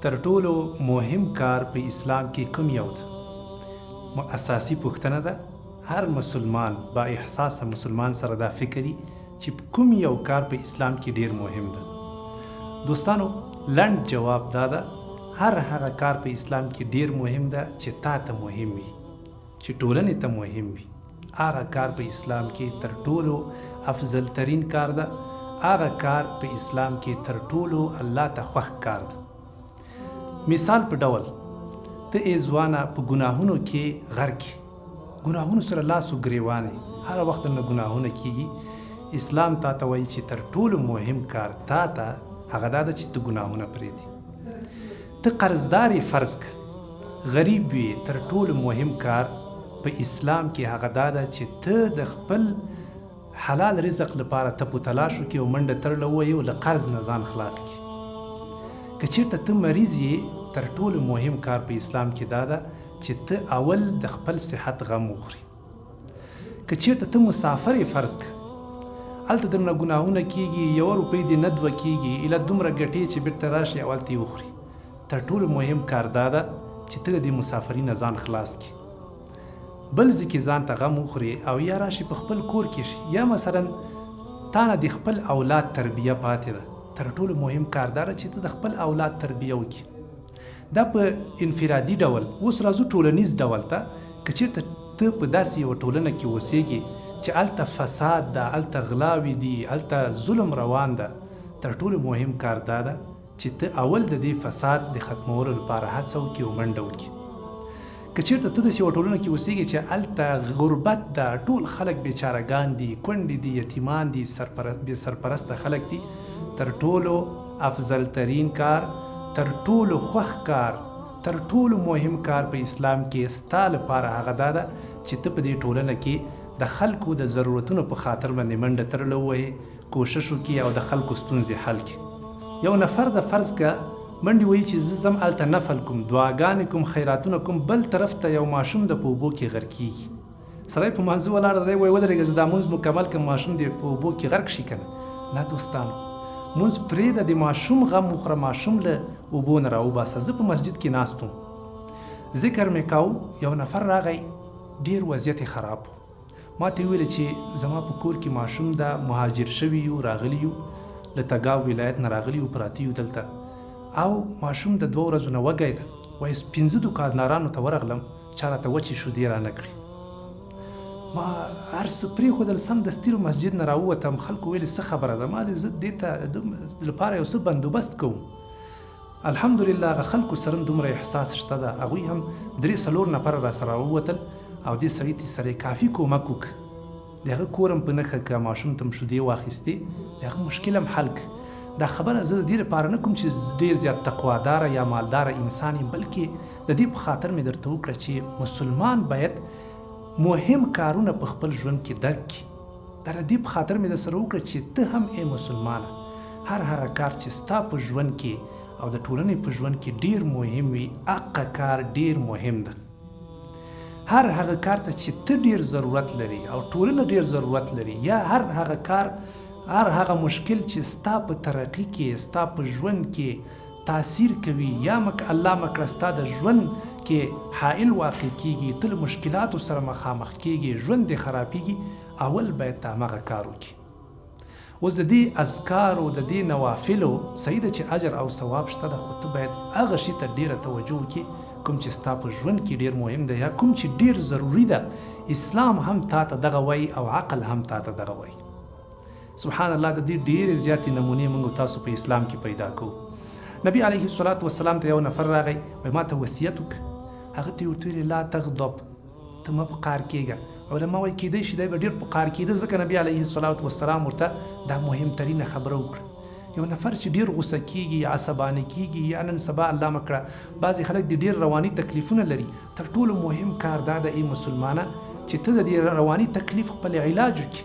تر ټولو مهم کار په اسلام کې کوم یو ده؟ اساسي پوښتنه ده. هر مسلمان با احساسه مسلمان سره دا فکر چې کوم یو کار په اسلام کې ډیر مهم ده. دوستانو، لنډ جواب دا ده، هر هغه کار په اسلام کې ډیر مهم ده چې تا ته مهم وي، چې ټولنې ته مهم وي. هغه کار په اسلام کې تر ټولو افضل ترین کار ده، هغه کار په اسلام کې تر ټولو الله ته خوښ کار ده. مثال په ډول، ته ای ځوانه په ګناهونو کې غرق یې، ګناهونو سره لاس و ګریوان یې، هره وخت درنه ګناهونه کیږي. اسلام تا ته وایي چې تر ټولو مهم کار تا ته هغه دا ده چې ته ګناهونه پرېږدې. ته قرضدار یې، فرض که غریب وې، تر ټولو مهم کار په اسلام کې هغه دا ده چې ته د خپل حلال رزق لپاره تپ و تلاش وکړې او منډه ترړه ووهې او له قرض نه ځان خلاص کړې. که چېرته ته مریض یې، تر ټولو مهم کار په اسلام کې دا ده چې ته اول د خپل صحت غم وخورې. که چېرته ته مسافر یې، فرض که هلته درنه ګناهونه کېږي، یوه روپۍ دې نه دوه کېږي، ایله دومره ګټې چې بېرته راشې او هلته یې وخورې، تر ټولو مهم کار دا ده چې ته له دې مسافري نه ځان خلاص کړې، بل ځای کې ځان ته غم وخورې او یا راشې په خپل کور کې شي. یا مثلا تا نه د خپل اولاد تربیه پاتې ده، تر ټولو مهم کار دا ده چې ته د خپل اولاد تربیه وکړې. دا په انفرادي ډول. اوس راځو ټولنیز ډول ته. که چېرته ته په داسې یوه ټولنه کې اوسېږې چې هلته فساد ده، هلته غلاوې دي، هلته ظلم روان ده، تر ټولو مهم کار دا ده چې ته اول د دې فساد د ختمولو لپاره هڅه وکړې او منډه وکړې. که چېرته ته داسې یوه ټولنه کې اوسېږې چې هلته غربت ده، ټول خلک بېچاره ګان دي، کونډې دي، یتیمان دي، سرپرست بې سرپرسته خلک دي، تر ټولو افضل ترین کار، تر ټولو خوښ کار، تر ټولو مهم کار په اسلام کې ستا لپاره هغه دا ده چې ته په دې ټولنه کې د خلکو د ضرورتونو په خاطر باندې منډه ترړه ووهې، کوشش وکړي او د خلکو ستونزې حل کړي. یو نفر د فرض که منډې وهي چې زه ځم هلته نفل کوم، دعاګانې کوم، خیراتونه کوم، بل طرف ته یو ماشوم د په اوبو کې غرقیږي. سړی په مانځه ولاړ دی، وایي ودرېږه زه دا مونځ مکمل کړم، ماشوم دې په اوبو کې غرق شي کنه. نه دوستانو، مونځ پرېږده، د ماشوم غم وخوره، ماشوم له اوبو نه راوباسه. زه په مسجد کې ناست وم، ذکر مې کاوه، یو نفر راغی، ډېر وضعیت یې خراب و. ما ته وویل چې زما په کور کې ماشوم ده، مهاجر شوي یو، راغلي یو، له تګاو ولایت نه راغلي یو، پراته یو دلته او ماشوم د 2 ورځو نه وږی ده. وایي 5 دوکاندارانو ته ورغلم، چا راته وچې شودې رانه کړې. ما هر څه پرېښودل، سمدستي له مسجد نه راووتم. خلکو ویلې څه خبره ده؟ ما زه دې ته لپاره یو څه بندوبست کوم. الحمدلله هغه خلکو سره هم دومره احساس شته ده، هغوی هم 3 4 نفره راسره راووتل او دې سړي ته سره یې کافي کومک وکړ. د هغه کور هم په نښه که، ماشوم ته هم شودې واخیستې، د هغه مشکل هم حل کړ. دا خبره زه د دې لپاره نه کوم چې ډېر زیات تقواداره یا مالداره انسان یم، بلکې د دې په خاطر مې درته وکړه چې مسلمان باید مهم کارونه په خپل ژوند کې درک کړي. دا د دې په خاطر مې درسره وکړه چې ته هم ای مسلمانه هر هغه کار چې ستا په ژوند کې او د ټولنې په ژوند کې ډیر مهم وي، هغه کار ډیر مهم ده. هر هغه کار ته چې ته ډیر ضرورت لري او ټولنه ډیر ضرورت لري، یا هر هغه کار، هر هغه مشکل چې ستا په ترقي کې، ستا په ژوند کې تاثیر کوي، یا مک الله مکړه ستا د ژوند کې حائل واقع کیږي، ته له مشکلاتو سره مخامخ کیږي، ژوند دې خرابیږي، اول باید ته همغه کار وکړي. اوس د دې اذکارو، د دې نوافلو صحیح ده چې اجر او ثواب شته ده، خو ته باید هغه شي ته ډیره توجه وکړي کوم چې ستا په ژوند کې ډیر مهم دی یا کوم چې ډیر ضروري ده. اسلام هم تا ته دغه وایي او عقل هم تا ته دغه وایي. سبحان الله، د دې ډېرې زیاتې نمونې موږ تاسو په اسلام کې پیدا کوو. نبی علیه الصلاة والسلام ته یو نفر راغی، وایي ما ته وصیت وکړه. هغه ته یې ورته ویلې لا تغضب، ته مه په قهر کېږه. علما وایي کېدای شي دی به ډېر په قهر کېده، ځکه نبی علیه الصلاة والسلام ورته دا مهم ترینه خبره وکړه. یو نفر چې ډېر غوسه کېږي، عصباني کېږي، یا نن سبا الله مه کړه بعضې خلک دې ډېر رواني تکلیفونه لري، تر ټولو مهم کار دا ده ای مسلمانه چې ته د دې رواني تکلیف خپل علاج وکړې،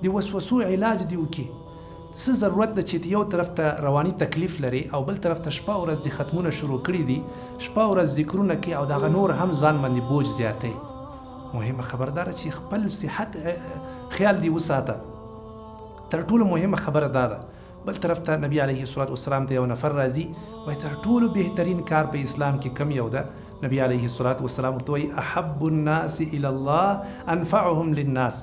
د وسوسو علاج دې وکړي. څه ضرورت ده چې یو طرف ته رواني تکلیف لرې او بل طرف ته شپه ورځ دې ختمونه شروع کړي دي، شپه ورځ ذکرونه کوې او دغه نور هم ځان باندې بوج زیاتوې. مهمه خبره دا ده چې خپل صحت خیال دې وساته. تر ټولو مهمه خبره دا ده، بل طرف ته نبی علیه الصلاة والسلام ته یو نفر راځي، وایي تر ټولو بهترین کار په اسلام کې کوم یو ده؟ نبی علیه الصلاة والسلام ورته وایي احب الناس الی الله انفعهم للناس.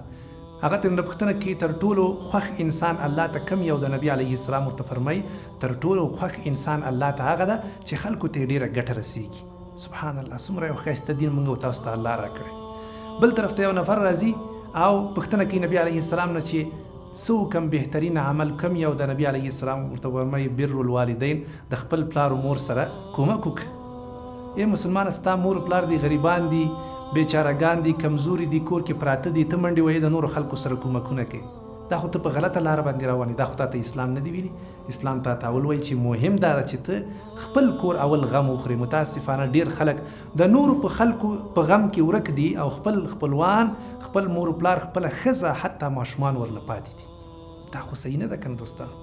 هغه ترې نه پوښتنه کوي تر ټولو خوښ انسان الله ته کوم یو ده؟ نبی علیه السلام ورته فرمایي تر ټولو خوښ انسان الله ته هغه ده چې خلکو ته یې ډېره ګټه رسیږي. سبحان الله، څومره یو ښایسته دین موږ او تاسو ته الله راکړی. بل طرف ته یو نفر راځي او پوښتنه کوي نبی علیه السلام نه چې څه وکم، بهترین عمل کوم یو ده؟ نبی علیه السلام ورته فرمایي بر الوالدین، د خپل پلار و مور سره کومک وکړه. ای مسلمانه، ستا مور و پلار دي غریبان دي، بیچاره ګان دي، کمزوري دي، کور کې پراته دي، ته منډې وهې د نورو خلکو سره کومکونه کوې، دا خو ته په غلطه لاره باندې روان یې، دا خو تاته اسلام نه دی ویلي. اسلام تاته اول وایي چې مهم دا ده چې ته خپل کور اول غم وخورې. متاسفانه ډیر خلک د نورو په خلکو په غم کې ورک دي او خپل خپلوان، خپل مور و پلار، خپله ښځه، حتی ماشومان ورله پاتې دي. دا خو صحیح نه ده کنه دوستانو.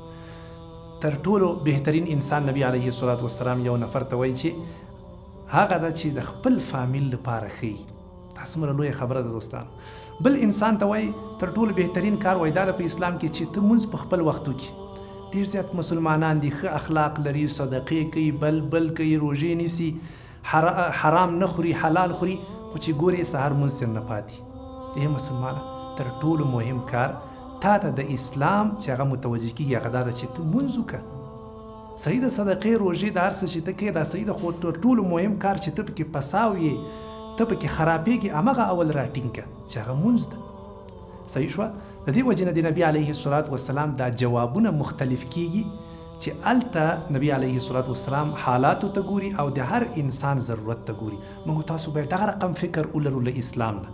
تر ټولو بهترین انسان نبی علیه الصلاة والسلام یو نفر ته وایي چې هغه ده چې د خپل فامیل لپاره ښه وي. دا څومره لویه خبره ده دوستانو. بل انسان ته وایي تر ټولو بهترین کار وایي دا ده په اسلام کې چې ته مونځ په خپل وخت وکړي. ډیر زیات مسلمانان دي ښه اخلاق لري، صدقې کوي، بل بل کوي، روژې نیسي، حرام نه خوري، حلال خوري، خو چې ګورې سهار مونځ ترې نه پاتې. ای مسلمانه، تر ټولو مهم کار تا ته د اسلام چې هغه متوجه کیږي هغه دا ده چې ته مونځ وکړه. صحیح ده صدقې، روژې، دا هر څه چې ته کوې دا صحیح ده، خو تر ټولو مهم کار چې ته پکې پساو یې، ته پکې خرابېږې، همغه اول راټینګ کړه چې هغه مونځ ده. صحیح شوه؟ د دې وجې نه د نبي علیه الصلاة والسلام دا جوابونه مختلف کیږي چې هلته نبي علیه الصلاة والسلام حالاتو ته ګوري او د هر انسان ضرورت ته ګوري. موږ تاسو باید دغه رقم فکر ولرو له اسلام نه.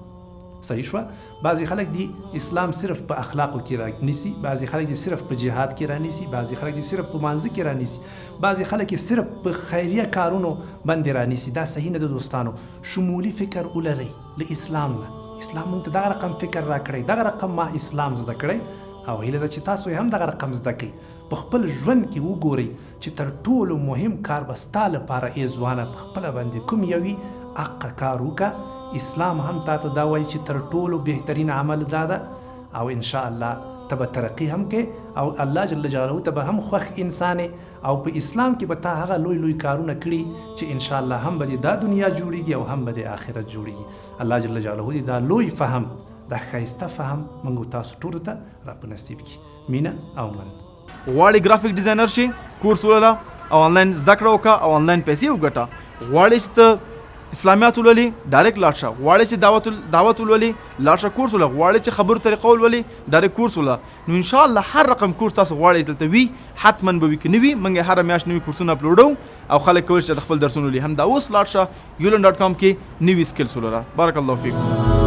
صحیح شوه؟ بعضې خلک دي اسلام صرف په اخلاقو کې رانیسي، بعضې خلک دي صرف په جهاد کې رانیسي، بعضې خلک دي صرف په مانځه کې رانیسي، بعضې خلک یې صرف په خیریه کارونو باندې رانیسي. دا صحیح نه ده دوستانو. شمولي فکر ولرئ له اسلام نه. اسلام مونږ ته دغه رقم فکر راکړی، دغه رقم ما اسلام زده کړی او هیله ده چې تاسو یې هم دغه رقم زده کړئ. په خپل ژوند کې وګورئ چې تر ټولو مهم کار به ستا لپاره ای ځوانه په خپله باندې کوم یو وي، اقه کار وکړه. اسلام هم تاته دا وایي چې تر ټولو بهترین عمل دا ده او ان شاء الله ته به ترقي هم کوې او الله جل جلاله ته به هم خوښ انسان یې او په اسلام کې به تا هغه لوی لوی کارونه کړي چې ان شاء الله هم به دې دا دنیا جوړیږي او هم به دې آخرت جوړیږي. الله جل جلاله دې دا لوی فهم، دا ښایسته فهم موږ او تاسو ټولو ته را په نصیب کړي. مینه او مننه. غواړې ګرافیک ډیزاینر شې؟ کورس ولوله او انلاین زده کړه وکړه او انلاین پیسې وګټه. غواړې چې ته اسلامیات ولولې؟ ډایرکټ لاړ شه. غواړې چې دعوت ولولې؟ لاړ شه کورس ولوله. غواړې چې خبرو طریقه ولولې؟ ډایرکټ کورس ولوله. نو ان شاء الله هر رقم کورس تاسو غواړئ دلته وي، حتما به وي، که نه وي موږ هره میاشت نوي کورسونه اپلوډو او خلک کولی شي چې د خپل درسونه ولولي. همدا اوس لاړ شه یولن ډاټ کام کې نوي سکلز ولوله. بارک الله فیکم.